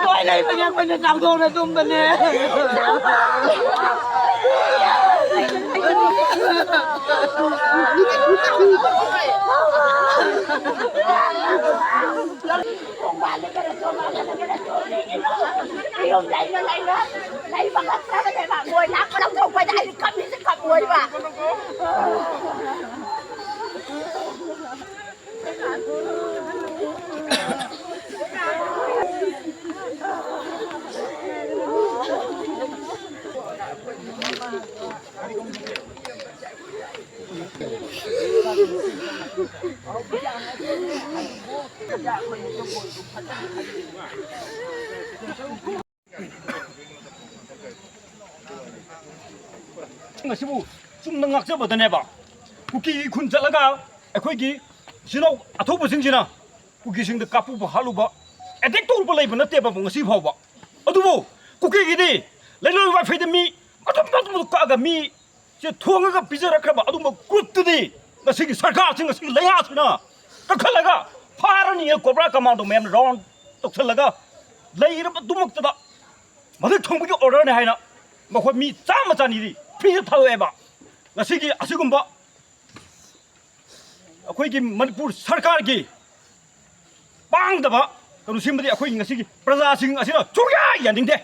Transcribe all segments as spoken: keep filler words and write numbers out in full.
ꯂꯣꯏ ꯂꯩꯕꯅꯦ, ꯑꯩꯈꯣꯏꯅ ꯆꯥꯎꯊꯣꯛꯅ ꯇꯨꯝꯕꯅꯦ꯫ ꯌꯨꯝ ꯂꯩꯅ ꯂꯩꯅ ꯂꯩꯕ ꯉꯝꯗ꯭ꯔꯕꯅꯦꯕ꯫ ꯃꯣꯏ ꯂꯥꯛꯄ ꯂꯧꯊꯣꯛꯄꯗ ꯑꯩ ꯀꯞꯄꯤꯁꯦ ꯀꯞꯄꯣꯏꯕ꯫ ꯉꯁꯤꯕꯨ ꯆꯨꯝꯅ ꯉꯥꯛꯆꯕꯗꯅꯦꯕ, ꯀꯨꯀꯤꯒꯤ ꯈꯨꯟ ꯆꯠꯂꯒ ꯑꯩꯈꯣꯏꯒꯤ ꯏꯆꯤꯟ ꯏꯅꯥꯎ ꯑꯊꯧꯕꯁꯤꯡꯁꯤꯅ ꯀꯨꯀꯤꯁꯤꯡꯗ ꯀꯥꯞꯄꯨꯕ, ꯍꯥꯠꯂꯨꯕ, ꯑꯦꯇꯦꯛ ꯇꯧꯔꯨꯕ ꯂꯩꯕ ꯅꯠꯇꯦꯕ ꯉꯁꯤ ꯐꯥꯎꯕ꯫ ꯑꯗꯨꯕꯨ ꯀꯨꯀꯤꯒꯤꯗꯤ ꯂꯩꯔꯣꯏ ꯋꯥꯏꯐꯩꯗ ꯃꯤ ꯃꯇꯨꯝ ꯃꯇꯨꯝ ꯀꯛꯑꯒ ꯃꯤ ꯁꯦ ꯊꯣꯡꯉꯒ ꯄꯤꯖꯔꯛꯈ꯭ꯔꯕ ꯑꯗꯨꯒꯨꯝꯕ ꯒ꯭ꯔꯨꯞꯇꯨꯗꯤ ꯉꯁꯤꯒꯤ ꯁꯔꯀꯥꯔꯁꯤ, ꯉꯁꯤꯒꯤ ꯂꯩꯉꯥꯛꯁꯤꯅ ꯀꯛꯈꯠꯂꯒ ꯐꯥꯔꯅꯤ꯫ ꯀꯣꯕ꯭ꯔꯥ ꯀꯃꯥꯟꯗꯣ ꯃꯌꯥꯝ ꯔꯥꯎꯟ ꯇꯧꯁꯜꯂꯒ ꯂꯩꯔꯕꯗꯨꯃꯛꯇꯗ ꯃꯊꯛ ꯊꯣꯡꯕꯒꯤ ꯑꯣꯔꯗꯔꯅꯤ ꯍꯥꯏꯅ ꯃꯈꯣꯏ ꯃꯤ ꯆꯥꯝꯃ ꯆꯅꯤꯗꯤ ꯐ꯭ꯔꯤꯗ ꯊꯥꯗꯣꯛꯑꯦꯕ꯫ ꯉꯁꯤꯒꯤ ꯑꯁꯤꯒꯨꯝꯕ ꯑꯩꯈꯣꯏꯒꯤ ꯃꯅꯤꯄꯨꯔ ꯁꯔꯀꯥꯔꯒꯤ ꯄꯥꯡꯗꯕ ꯀꯩꯅꯣ ꯁꯤꯃꯗꯤ ꯑꯩꯈꯣꯏꯒꯤ ꯉꯁꯤꯒꯤ ꯄ꯭ꯔꯖꯥꯁꯤꯡ ꯑꯁꯤꯅ ꯁꯨꯡꯌꯥ ꯌꯥꯅꯤꯡꯗꯦ꯫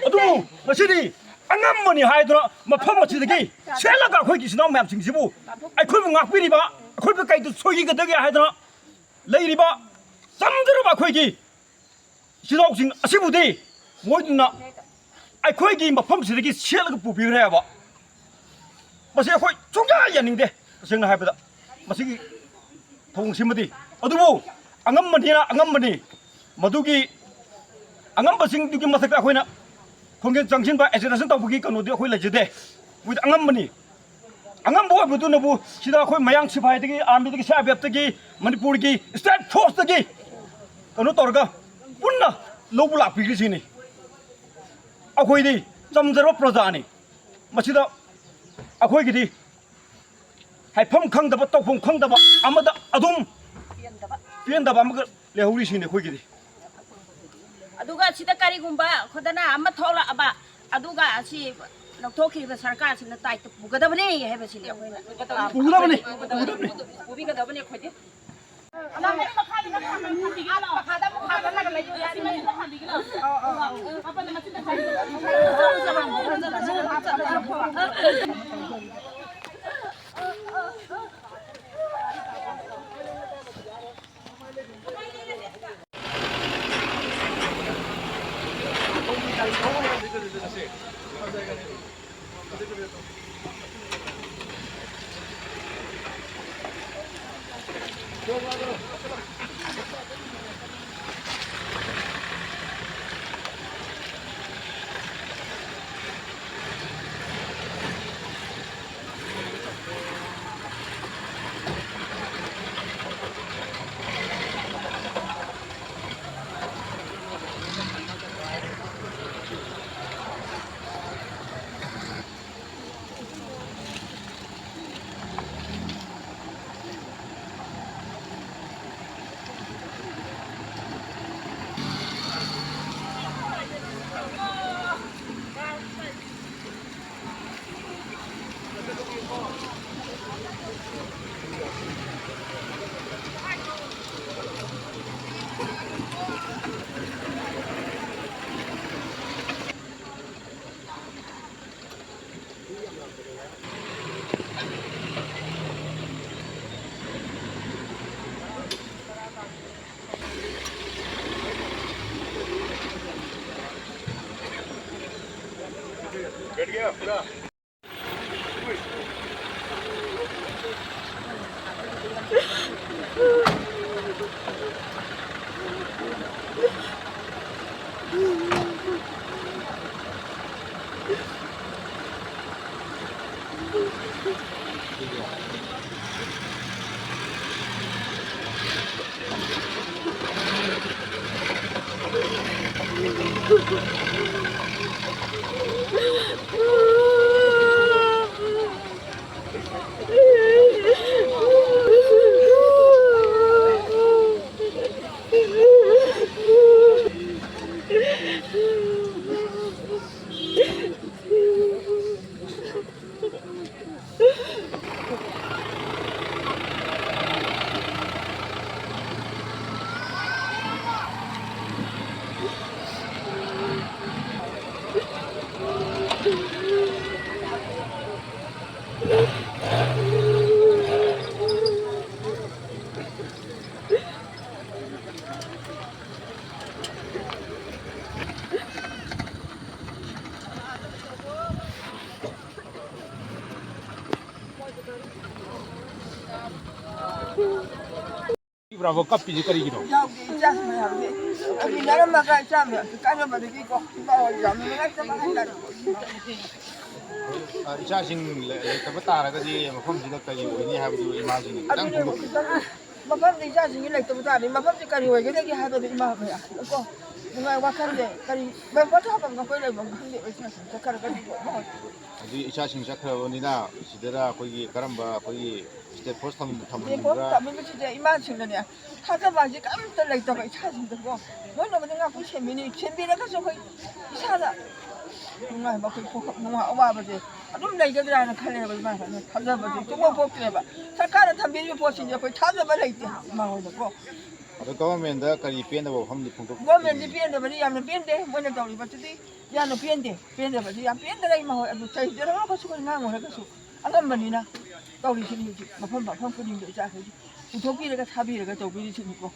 ꯑꯗꯨꯕꯨ ꯉꯁꯤꯗꯤ ꯑꯉꯝꯕꯅꯤ ꯍꯥꯏꯗꯨꯅ ꯃꯐꯝ ꯑꯁꯤꯗꯒꯤ ꯆꯦꯜꯂꯒ ꯑꯩꯈꯣꯏꯒꯤ ꯏꯆꯤꯟ ꯏꯅꯥꯎ ꯃꯌꯥꯝꯁꯤꯡꯁꯤꯕꯨ ꯑꯩꯈꯣꯏꯕꯨ ꯉꯥꯛꯄꯤꯔꯤꯕ, ꯑꯩꯈꯣꯏꯕꯨ ꯀꯩꯗ ꯁꯣꯏꯈꯤꯒꯗꯒꯦ ꯍꯥꯏꯗꯅ ꯂꯩꯔꯤꯕ ꯆꯝꯖꯔꯕ ꯑꯩꯈꯣꯏꯒꯤ ꯏꯆꯤꯜ ꯏꯅꯥꯎꯁꯤꯡ ꯑꯁꯤꯕꯨꯗꯤ ꯃꯣꯏꯗꯨꯅ ꯑꯩꯈꯣꯏꯒꯤ ꯃꯐꯝꯁꯤꯗꯒꯤ ꯁꯦꯠꯂꯒ ꯄꯨꯕꯤꯈ꯭ꯔꯦꯕ꯫ ꯃꯁꯤ ꯑꯩꯈꯣꯏ ꯁꯨꯡꯌꯥ ꯌꯥꯅꯤꯡꯗꯦ꯫ ꯇꯁꯦꯡꯅ ꯍꯥꯏꯕꯗ, ꯃꯁꯤꯒꯤ ꯊꯧꯑꯣꯡꯁꯤꯃꯗꯤ, ꯑꯗꯨꯕꯨ ꯑꯉꯝꯕꯅꯤꯅ ꯑꯉꯝꯕꯅꯤ꯫ ꯃꯗꯨꯒꯤ ꯑꯉꯝꯕꯁꯤꯡꯗꯨꯒꯤ ꯃꯊꯛꯇ ꯑꯩꯈꯣꯏꯅ ꯈꯣꯡꯖꯦꯜ ꯆꯪꯁꯤꯟꯕ, agitation ꯇꯧꯕꯒꯤ ꯀꯩꯅꯣꯗꯤ ꯑꯩꯈꯣꯏ ꯂꯩꯖꯗꯦ꯫ ꯑꯩꯈꯣꯏꯗꯤ ꯑꯉꯝꯕꯅꯤ꯫ ꯑꯉꯝꯕ ꯑꯣꯏꯕꯗꯨꯅꯕꯨ ꯁꯤꯗ ꯑꯩꯈꯣꯏ ꯃꯌꯥꯡ ꯁꯤꯐꯥꯏꯗꯒꯤ, army ꯗꯒꯤ, C R P F ꯇꯒꯤ, ꯃꯅꯤꯄꯨꯔꯒꯤ state force ꯇꯒꯤ ꯀꯩꯅꯣ ꯇꯧꯔꯒ ꯄꯨꯟꯅ ꯂꯧꯕ ꯂꯥꯛꯄꯤꯈ꯭ꯔꯤꯁꯤꯅꯤ꯫ ꯑꯩꯈꯣꯏꯗꯤ ꯆꯝꯖꯔꯕ ꯄ꯭ꯔꯖꯥꯅꯤ꯫ ꯃꯁꯤꯗ ꯑꯩꯈꯣꯏꯒꯤꯗꯤ ꯍꯥꯏꯐꯝ ꯈꯪꯗꯕ, ꯇꯧꯐꯝ ꯈꯪꯗꯕ ꯑꯃꯗ ꯑꯗꯨꯝ ꯄꯦꯟꯗꯕ ꯑꯃꯒ ꯂꯩꯍꯧꯔꯤꯁꯤꯅꯤ ꯑꯩꯈꯣꯏꯒꯤꯗꯤ꯫ ꯑꯗꯨꯒ ꯁꯤꯗ ꯀꯔꯤꯒꯨꯝꯕ ꯈꯨꯗꯅ ꯑꯃ ꯊꯣꯛꯂꯛꯑꯕ, ꯑꯗꯨꯒ ꯑꯁꯤ ꯂꯧꯊꯣꯛꯈꯤꯕ ꯁꯔꯀꯥꯔꯁꯤꯅ ꯇꯥꯏꯠꯇ ꯄꯨꯒꯗꯕꯅꯤ ꯍꯥꯏꯕꯁꯤꯅꯤ ꯑꯩꯈꯣꯏꯅ ꯄꯨꯒꯗꯕꯅꯤ, ꯄꯨꯒꯗꯕꯅꯤ꯫ ꯄꯨꯕꯤꯒꯗꯕꯅꯤ ꯑꯩꯈꯣꯏꯗꯤ꯫ ꯕ꯭ꯔꯥꯕꯣ, ꯀꯞꯄꯤꯁꯦ ꯀꯔꯤꯒꯤꯅꯣ? ꯌꯥꯎꯗꯦ, ꯏꯆꯥꯁꯤꯡ ꯃꯌꯥꯝꯁꯦ ꯂꯩꯃꯤꯟꯅꯔꯝꯃꯒ ꯏꯆꯥ ꯃꯌꯥꯝꯁꯦ ꯀꯥꯏꯅꯕꯗꯒꯤꯀꯣ, ꯏꯃꯥ ꯍꯣꯏ ꯌꯥꯝꯅ ꯅꯨꯡꯉꯥꯏꯇꯕ ꯍꯥꯏꯇꯥꯔꯦꯀꯣ꯫ ꯑ, ꯏꯆꯥꯁꯤꯡ ꯂꯩ-, ꯂꯩꯇꯕ ꯇꯥꯔꯒꯗꯤ ꯃꯐꯝꯁꯤꯗ ꯀꯔꯤ ꯑꯣꯏꯅꯤ ꯍꯥꯏꯕꯗꯨ ꯏꯃꯥꯁꯤꯡꯅ ꯈꯤꯇꯪ ꯑꯗꯨꯅꯦ, ꯐꯣꯡꯗꯣꯛꯄꯤꯌꯨ꯫ ꯈꯤꯇꯪ ꯃꯐꯝꯗ ꯏꯆꯥꯁꯤꯡꯁꯤ ꯂꯩꯇꯕ ꯇꯥꯔꯗꯤ ꯃꯐꯝꯁꯤ ꯀꯔꯤ ꯑꯣꯏꯒꯗꯒꯦ ꯍꯥꯏꯕꯗꯨ ꯏꯃꯥ ꯃꯌꯥꯝ ꯀꯣ, ꯅꯨꯡꯉꯥꯏ ꯋꯥꯈꯜꯁꯦ ꯀꯔꯤ ꯄꯣꯊꯥꯐꯝ ꯑꯩꯈꯣꯏ ꯂꯩꯐꯝ ꯈꯪꯗꯦ, ꯏꯆꯥꯁꯤꯡ ꯆꯠꯈ꯭ꯔꯒꯗꯤ ꯀꯣ꯫ ꯑꯗꯨꯗꯤ ꯏꯆꯥꯁꯤꯡ ꯆꯠꯈ꯭ꯔꯕꯅꯤꯅ ꯁꯤꯗꯔ ꯑꯩꯈꯣꯏꯒꯤ ꯀꯔꯝꯕ ꯑꯩꯈꯣꯏꯒꯤ state force ꯊꯝ-, ꯏꯁꯇꯦꯠ ꯐꯣꯔꯁ ꯊꯝꯍꯟꯅꯤꯡꯕ꯭ꯔꯥ? ꯊꯝꯕꯁꯤꯗ ꯏꯃꯥꯁꯤꯡꯅꯅꯦ, ꯊꯥꯖꯕ ꯍꯥꯏꯁꯦ ꯀꯔꯤꯝꯇ ꯂꯩꯇꯕ ꯏꯆꯥꯁꯤꯡꯗꯀꯣ꯫ ꯂꯣꯏꯅꯃꯛ ꯉꯥꯛꯄꯤ ꯁꯦꯟꯕꯤꯅꯤ, ꯁꯦꯟꯕꯤꯔꯒꯁꯨ ꯑꯩꯈꯣꯏ ꯏꯁꯥꯗ ꯅꯨꯡꯉꯥꯏꯕ, ꯑꯩꯈꯣꯏ ꯄꯣꯛꯈꯛ ꯅꯨꯡꯉꯥꯏ, ꯑꯋꯥꯕꯁꯦ ꯑꯗꯨꯝ ꯂꯩꯒꯗ꯭ꯔꯥꯅ ꯈꯜꯂꯦꯕ ꯏꯃꯥꯁꯤꯡꯅ꯫ ꯊꯥꯖꯕꯁꯦ ꯁꯨꯡꯄꯣꯛ ꯄꯣꯛꯇ꯭ꯔꯦꯕ꯫ ꯁꯔꯀꯥꯔꯅ ꯊꯝꯕꯤꯔꯤꯕ ꯄꯣꯠꯁꯤꯡꯁꯦ ꯑꯩꯈꯣꯏ ꯊꯥꯖꯕ ꯂꯩꯇꯦ ꯏꯃꯥ ꯍꯣꯏꯗꯀꯣ꯫ ꯑꯗꯣ ꯒꯚꯔꯟꯃꯦꯟꯗ ꯀꯔꯤ ꯄꯦꯟꯗꯕ ꯋꯥꯐꯝꯗꯤ ꯐꯣꯡꯗꯣꯛ-, ꯒꯣꯔꯃꯦꯟꯗꯤ ꯄꯦꯟꯗꯕꯅꯤ, ꯌꯥꯝꯅ ꯄꯦꯟꯗꯦ ꯃꯣꯏꯅ ꯇꯧꯔꯤꯕꯁꯤꯗꯤ꯫ ꯌꯥꯝꯅ ꯄꯦꯟꯗꯦ꯫ ꯄꯦꯟꯗꯕꯗꯤ ꯌꯥꯝ ꯄꯦꯟꯗꯅ ꯏꯃꯥ ꯍꯣꯏ꯫ ꯑꯗꯨ ꯆꯩꯗ꯭ꯔꯒꯁꯨ ꯑꯩꯈꯣꯏ ꯉꯥꯡꯉꯨꯔꯒꯁꯨ ꯑꯉꯝꯕꯅꯤꯅ ꯇꯧꯔꯤꯁꯤꯅꯤ꯫ ꯍꯧꯖꯤꯛ ꯃꯐꯝ ꯃꯐꯝ ꯈꯨꯗꯤꯡꯗ ꯏꯆꯥꯈꯩꯁꯦ ꯄꯨꯊꯣꯛꯄꯤꯔꯒ ꯊꯥꯕꯤꯔꯒ ꯇꯧꯕꯤꯔꯤꯁꯤꯅꯤꯀꯣ꯫